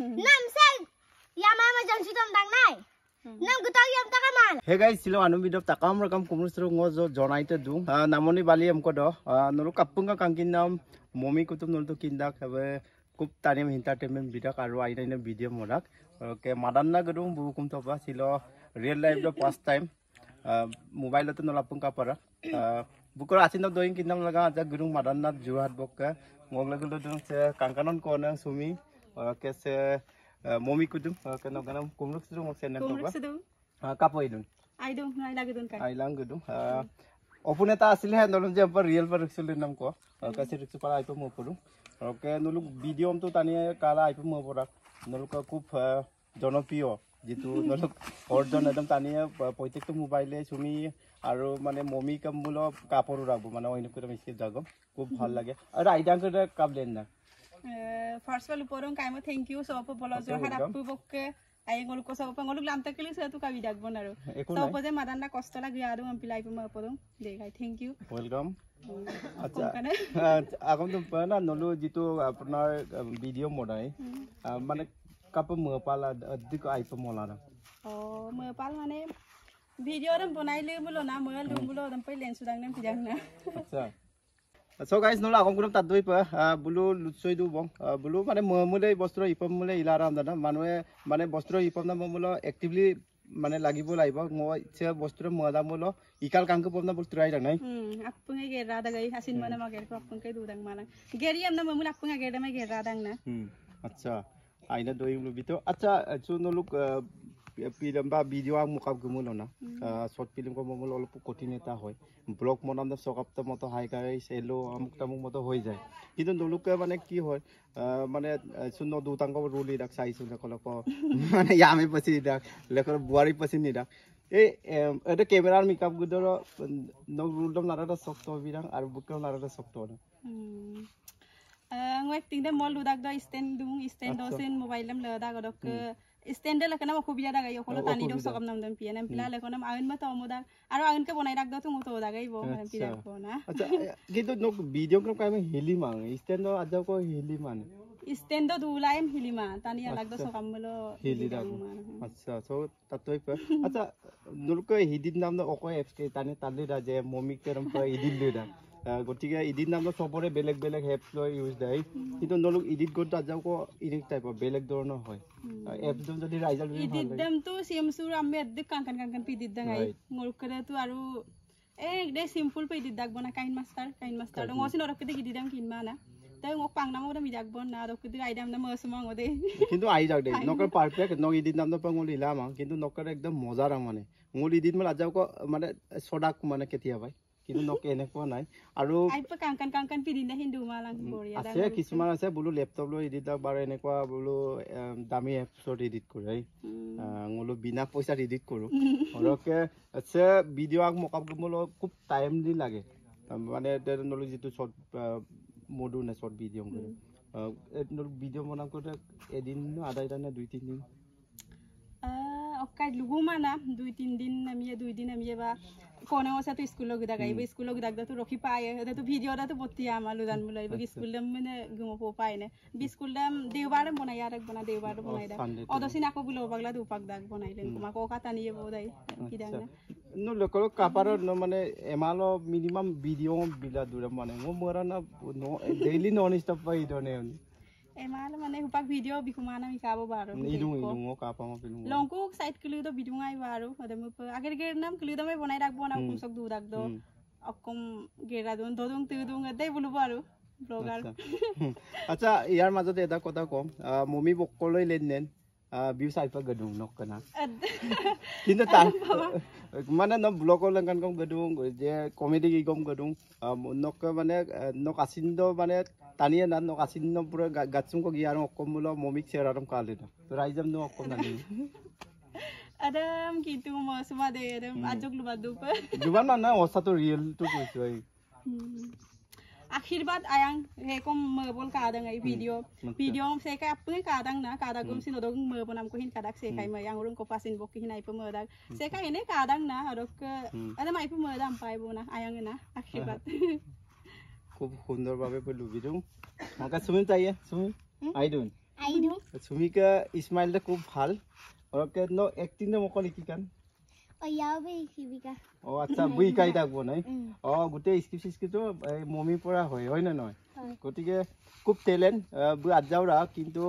Nam se yama ma jang sitom dang nai. Nam gutak yam taka man. Hey guys, silo anu video takam rakam kumrusro ngo jonaite du. Namoni bali amko do. Nolu kapunga kangkin nam momi kutum nolu to kindak habe খুব Tanim entertainment bidak aru aina ina video modak. Okay, madanna gudung bukum toba silo real life do first time. Mobile to nolapung kapara. Bukor asin doing kinam laga aja gudung madanna Jorhat bokka. Ngogla gulo dung se kangkanon kona sumi. Okay, se momi kudum okay noganam kumruk sudung se nan toba. Kapoidun. Aidung nai lagudun kai. Ailang gudung. Opun eta asile he nolom je par real par riksul nam ko. Kasi riksu para aipo mo poru. Okay, noluk video তো তানিয়ে কালা আইপো মো পরা নলুক খুব জনপ্ৰিয় যেটো নলুক অৰ্জন একদম তানিয়ে প্ৰত্যেকটো মোবাইলে চুমি আৰু মানে মমি কামবুল কাপড় ৰাখব মানে অন্য কৰে মিশে যাব খুব ভাল লাগে আৰু আইডাং করে কাপ দেন না ফার্স্ট অফ অল পরং কাইমো thank you সব বলো জোহার আপু বককে I ngoluk সব ngoluk lamta kili se tu kabi dakbo na ro সব যে মাদানা কষ্ট লাগি আৰু আমি লাইভ মো পরং দেখাই thank you welcome. আচ্ছা এখন তো না নলু যেটো আপনার ভিডিও মডাই মানে কাপ মপালা অধিক আইপ মলা না ও মপাল মানে ভিডিও রম বনাইলে বলো না মল দুম বলো দম পই লেন্স দাং নাম পিজাং না। আচ্ছা সো গাইস নলু আগম গুরম তাত দই পা বুলু লুচই দু বং বুলু মানে মমুলে বস্ত্র ইপম মুলে ইলারাম দাদা মানুহে মানে বস্ত্র ইপম না মমুল এক্টিভলি মানে লাগিব লাগিব মই ইচ্ছে বস্ত্র মদা মুলো ইকাল কাংক পম না বল ট্রাই নাই আপঙে গেরা দাগাই হাসিন মানে মাগের কো আপঙকে দুদাং মালা গেরি আমনা মমুল আপঙে গেরা মে গেরা দাং না। আচ্ছা আইনা দই মুলো বিতো আচ্ছা চু নলুক ফিল্ম বা ভিডিও আং মুকাব গুমুল না শর্ট ফিল্ম কো মমুল অলপ কঠিন এটা হয় ব্লগ মনাম দা সকাপ্ত মতো হাই গাইস এলো আমুক তামুক মতো হৈ যায় কিন্তু নলুকে মানে কি হয় মানে শূন্য দুতাঙ্গ রুলি ডাক চাইছো লেখলক মানে ইয়ামে পছি ডাক লেখর বুয়ারি পছি নি ডাক এই এটা ক্যামেরার মেকআপ গুদর নক রুলদম নারাটা শক্ত বিরাং আর বুকেও নারাটা শক্ত না। ngoi acting da mol ludak da stand dung stand dosin mobile lam la da godok stand la kana অসুবিধা দাগাই অকল টানি দক সকাম নাম দাম পিয়া নাম পিলা লেখনাম আইন মা তমো দা আৰু আইনকে বনাই রাখ দো তুমি তো দাগাইব মানে পিলা না। আচ্ছা কিন্তু নক ভিডিও ক্রম কাইমে হিলি মান স্ট্যান্ড আজাও কো হিলি মান স্ট্যান্ড দুলাইম হিলি মা টানি আলাগ দো সকাম বলো হিলি দাগ। আচ্ছা সো তাতই আচ্ছা নুলকে হিদিন নাম অকয় এফ কে টানি তালি দা যে মমিক কেৰম প ইদিন দা গতিকে ইডিট নাম চবৰে বেলেগ বেলেগ এপছ লৈ ইউজ দেয় কিন্তু নলুক ইডিট কৰোঁতে যাওঁ ক ইডিট টাইপৰ বেলেগ ধৰণৰ হয় এপছ যদি ৰাইজাৰ ইডিট দামটো সিমসুৰ আমি এদ্দিক কাংকান কাংকান পিডিট দাঙাই ngolukere তো আৰু এই দে সিম্পল পে ইডিট দাগব না কাইন মাস্টাৰ ngosiন রকতে ইডিট দাম কিনমা না তাই ngok পাং নাম ওদম ইদাগব না রকতে আইদাম না মসমং ওদে কিন্তু I যাক দে নকৰ পাৰফেক্ট নক ইডিট নাম পাং ইলা মা কিন্তু নকৰ একদম মজা ৰাং মানে ngol edit মানে আজাও ক মানে সদাক মানে কেতিয়াবাই কিন্তু নক এনেকুৱা নাই আৰু আছে কিছুমান আছে বোলো লেপটপ লৈ এডিট বাৰু এনেকুৱা বোলো দামী এপছত এডিট কৰে বোলো বিনা পইচাত এডিট কৰোঁ ধৰকে আছে ভিডিঅ' আগ মকাপ মোলো খুব টাইমলি লাগে মানে নলো যিটো শ্বৰ্ট মডু নে শ্বৰ্ট ভিডিঅ' কৰে ভিডিঅ' বনাম কৰোঁতে এদিন আধাই নে 2-3 দিন অকাই লুগু মানা 2-3 দিন আমি 2 দিন আমি বা কোনে ওসা তো স্কুল গুদা গাইব স্কুল গুদা তো রখি পায় এটা তো ভিডিও দা তো বতিয়া আমার লুদান বলাই স্কুল দাম মানে গুমো পায় না স্কুল দাম দেওবার বনাই আর বনা দেওবার বনাই দা অদসিন আকো বুলো বাগলা দুপাক দাগ বনাইলেন কুমা কো কাতা নিয়ে বোদাই কি দাং না নো লোকল কাপার ন মানে এমালো মিনিমাম ভিডিও বিলা দুরা মানে মো মরা না ডেইলি নন স্টপ পাই দনে এমাল মানে হুপাক ভিডিও বিকুমানা মিকাবো বারো ইদুং ইদুং ও কাপামা পিলুং লংকু সাইড কিলু তো বিদুং I বারো ওদম আগের গের নাম কিলু দমে বনাই রাখবো না কুমসক দু রাখ দো অকম গেরা দুন দদুং তুদুং দেই বুলু বারো ব্লগার। আচ্ছা ইয়াৰ মাজতে এটা কথা কম মমি বকলৈ লেনদেন বিউ সাইপা গদুং নকনা কিন্তু তাৰ মানে ন ব্লগৰ লংকান কম গদুং যে কমেডি কি কম গদুং নক মানে নক আসিন্দ মানে তানিয়ে না নক আসিন্দ পুরো গাছুং কো গিয়ার অকম বুলো মমিক চেরারম কালে না তো রাইজাম ন অকম নানি আদম কিন্তু মসমা দে আদম আজক লুবা দুপ দুবান না অসাতো রিয়েল তো কইছো এই আশীর্বাদ আয়াং হেকম মবল কাদাং এই ভিডিও ভিডিও সেকাই আপনি কাদাং না কাদা গুমসিন ওদং মবনাম কহিন কাদাক সেকাই ময় আঙুরং কোপাসিন বকি হিন আইপ মদাক সেকাই এনে কাদাং না আরক আদম আইপ মদাম পাইবো না আয়াং না আশীর্বাদ। খুব সুন্দরভাবে লুবি দিওঁ। আমাকে সুমিন চাইয়ে সুমিন I দুন চুমিকা স্মাইলটা খুব ভাল ওকে ন এক্টিং না মকল কি কান ও আচ্ছা বুই কাই থাকবো নাই অ গোটেই স্ক্ৰিপ্ট স্ক্ৰিপ্টটো মমিৰ পৰা হয় হয় নে নহয় গতিকে খুব টেলেণ্ট আজাওৰা কিন্তু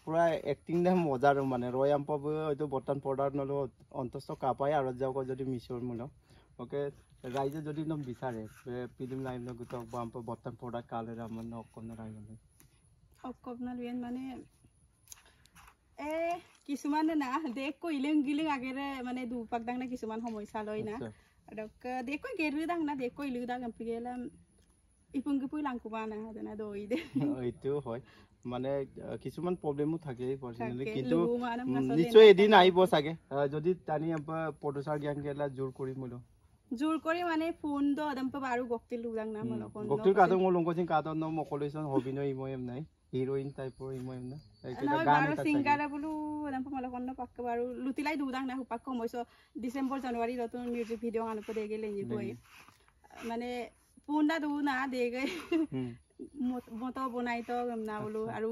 পুৰা এক্টিং দে মজা আৰু মানে ৰয় আম্প হয়তো বৰ্তমান পৰ্দাত নহ'লেও অন্তস্থ কাপাই আৰু যাওক যদি মিছৰ মূলক অ'কে ৰাইজে যদি একদম বিচাৰে ফিল্ম লাইন গোটক বা বৰ্তমান পৰ্দাত কালে আমাৰ অকণমান মানে এ কিছুমানে না দেখ ইলিং গিলিং আগেৰে মানে দুপাক দাং না কিছুমান সমস্যা লয় না দেখ গেৰু দাং না দেখ ইলিং দাং গেলা ইপুং গিপুই লাংকুবা না না দই দে এইটো হয় মানে কিছুমান প্ৰব্লেমো থাকে পাৰ্চনেলি কিন্তু নিশ্চয় এদিন আহিব চাগে যদি টানি প্ৰডিউচাৰ জ্ঞান গেলা জোৰ কৰি মোলো জোৰ কৰি মানে ফোন দ দম আৰু গক্তিল লুদাং না মল কোন গক্তিল কাটো মল লংকচিং কাটো ন মকলেছন হবিনয় ইময় নাই হিরোইন টাইপৰ ইময় না গান এটা সিঙ্গাৰ বুলু দম মল কোন পাক্ক বাৰু লুতিলাই দুদাং না হুপাক কমইছ ডিসেম্বর জানুয়ারি নতুন মিউজিক ভিডিও আনপ দে গেলে নি বই মানে ফোন দা দু না দে গে মতো বনাই তো না বুলু আৰু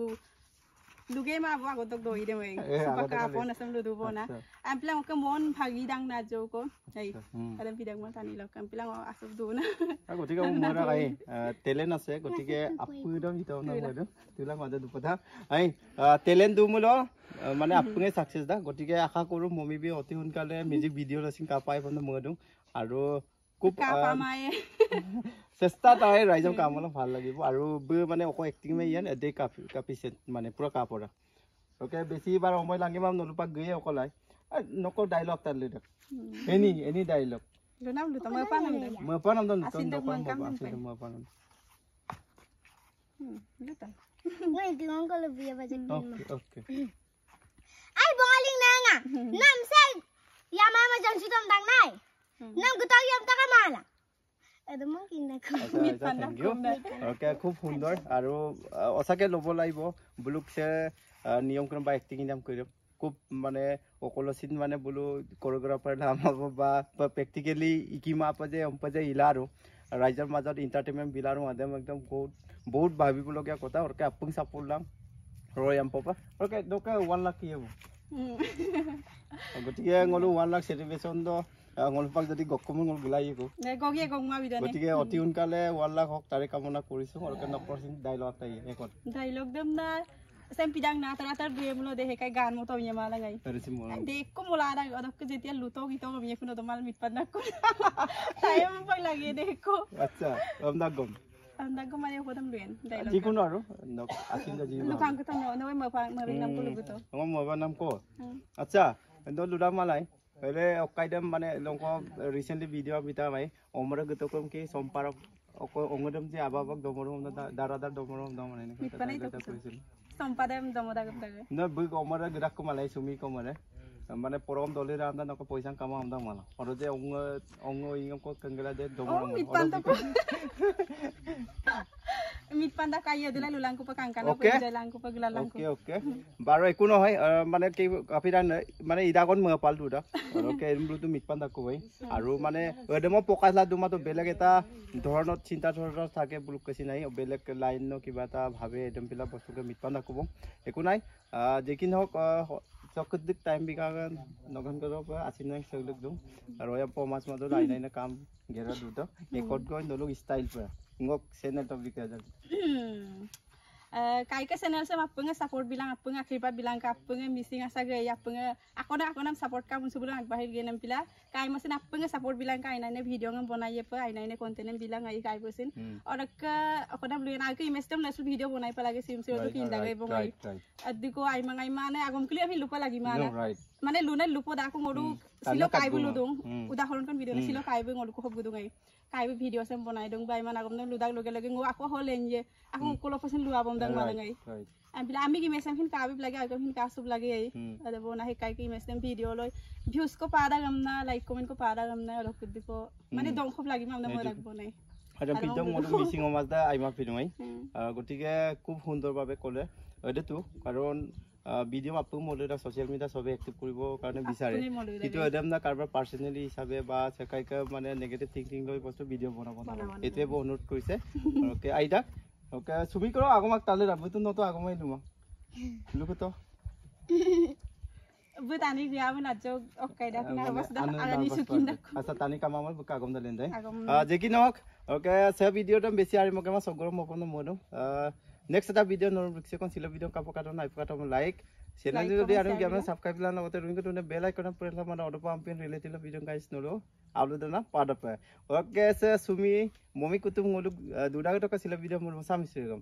লুগে মা আগতক দই দে মই পাকা ফোন আছম লুদু বনা আমপ্লা ওকে মন ভাগি দাং না জোকো এই আরে বিদাং মা টানি লক আমপ্লা আসব দু না গতিকে মোৰ এই টেলেণ্ট আছে গতিকে আপুদম হিতাও না মই তুলা মাজে দুপথা এই টেলেণ্ট দু মুল মানে আপুঙে সাকসেস দা গতিকে আশা কৰো মমি বি অতি সোনকালে মিউজিক ভিডিঅ লচিং কাপাই বন্ধ মই দু আৰু খুব চেষ্টা তাই ৰাইজৰ কাম অলপ ভাল লাগিব আৰু মানে অকল এক্টিং ইয়ান দে কাপিছে মানে পুৰা কাপৰা অ'কে বেছি বাৰ সময় লাগিব নলুপাক গৈয়ে অকলাই নকল ডাইলগ তাত লৈ থাক এনি এনি ডাইলগ খুব সুন্দৰ আৰু সঁচাকে ল'ব লাগিব বোলো নিয়ম বা এক্টিং নাম কৰি খুব মানে অকল চিন মানে বোলো কোৰিঅ'গ্ৰাফাৰ নাম হ'ব বা প্ৰেক্টিকেলি ইকিমা যে যে ইলা আৰু ৰাইজৰ মাজত এণ্টাৰটেইনমেণ্ট বিলাৰ মাধ্যম একদম বহুত বহুত ভাবিবলগীয়া কথা ওকে আপুং চাপোৰ্ট লাম ৰয় আম্পা অ'কে দোকে 1 লাখ কি হ'ব গতিকে ngলো 1 লাখ চেলিব্ৰেশ্যন দ ngলপাক যদি গকম ngল গলাই গতিকে অতি সোনকালে 1 লাখ হওক তাৰে কামনা কৰিছো আৰু নকৰচিং ডাইলগ তাই একত ডাইলগ দম না Sempidang na tara duwe mulo dehe kai gaan moto miya mala ngai dekko mola da odok jetia luto gito miya kuno domal mitpan na ko time pag lagi dekko acha amda gom amda gom mane hodam luen dialogue jikuno aru nok asin da ji lukang ko no no ma pa ma nam ko luguto ma ma nam ko acha ndo luda malai ele okaidam mane longko recently video bita mai omra gutokom ki somparok ongodam je ababak domorom da darada domorom da mane mitpanai সম্পাদম দমদা গমদাগে না book অমরা গরাক malai Sumi কমরে মানে পরম দলের আমদা নক পয়সা কামা আমদা মালা আর যে অঙ্গ অঙ্গ ইঙ্গ কো কঙ্গলা দে দমরম মিটপান্দা কাইয়া দিলা লুলাংকু পা কাংকানা পই লাংকু পা গুলালাংকু ওকে ওকে বাৰো একো নহয় মানে কি কাফিৰা মানে ইদাগন মই পাল দুটা ওকে এমলুটো মিটপান্দা কই আৰু মানে এদম পকাছলা দুমাটো বেলেগ এটা ধৰণত চিন্তা ধৰণৰ থাকে বুলুক কৈছি নাই বেলেগ লাইন ন কিবা এটা ভাবে এদম পিলা বস্তুকে মিটপান্দা কব একো নাই যেকি নহওক চকদিক টাইম বিকাগন নগন কৰব আছিল নাই সগলক দু আৰু এ পমাছ মাজত আইনা আইনা কাম গেৰা দুটা একত গৈ নলুক ষ্টাইল পৰা ngok channel topic aja kaika channel sem apunga support bilang apunga akribat bilang ka apunga missing asa ge apunga akona akona support ka munsu bilang agbahir ge nam pila kai masin apunga support bilang ka aina ne video ngam bonai pa aina ne content bilang ai kai bosin or ka akona bluin ai ke image tem nasul video bonai pa lage sim sim to kinda ge bongai adiko ai mangai mane agom kli ami lupa lagi mana মানে লুনে লুপো দাকো ngodu silo kai bu ludung উদাহৰণ kon video silo kai bu ngodu ko hob gudung ai kai bu video sem bonai dung bai man agom ludak loge loge ngo ako hol enje ako kolo pasen luwa bom dang malangai am আমি কি মেসেম হিন কাবি লাগে আগম হিন কাসুব লাগে ai আরে bona he kai ki mesem video লই views কো পাদা গমনা like comment কো পাদা গমনা অলপ দিকো মানে দং খুব লাগি মামনা মই লাগব নাই আৰু ভিডিও মোৰো মিচিং মাজ দা আইমা ফিৰমাই গতিকে খুব সুন্দৰভাৱে ক'লে এইটো কাৰণ ভিডিও আপু মলে সোশ্যাল মিডিয়া সবে অ্যাক্টিভ কৰিব কাৰণে বিচাৰে কিন্তু এদম না কাৰোবাৰ পাৰ্সোনালি হিচাপে বা চেকাইকা মানে নেগেটিভ থিংকিং লৈ বস্তু ভিডিও বনাব নালাগে এতে অনুৰোধ কৰিছে ওকে আইদা ওকে সুমি করো আগমাক তালে রাখবো তো নত আগমাই Luma লুকুতো Butani gya mun ajo okay da na bas da agani sukin da আচ্ছা তানি কাম আমার বুক আগম দলেন দে যে কি নহক ওকে সে ভিডিওটা বেশি আর মকে মা সগর মকন মনো নেক্সট এটা ভিডিও নরম রিক্সে কোন সিলো ভিডিও কাপ কাটো নাই কাটো লাইক চ্যানেল যদি আর কি আমরা সাবস্ক্রাইব লানা ওতে রুইং তো বেল আইকন প্রেস মানে auto pumping related video guys নলো আপলোড না পাড আপ ওকে সে সুমি মমি কুতুম ngolu দুডা টকা সিলো ভিডিও মোর সামি সিরকম।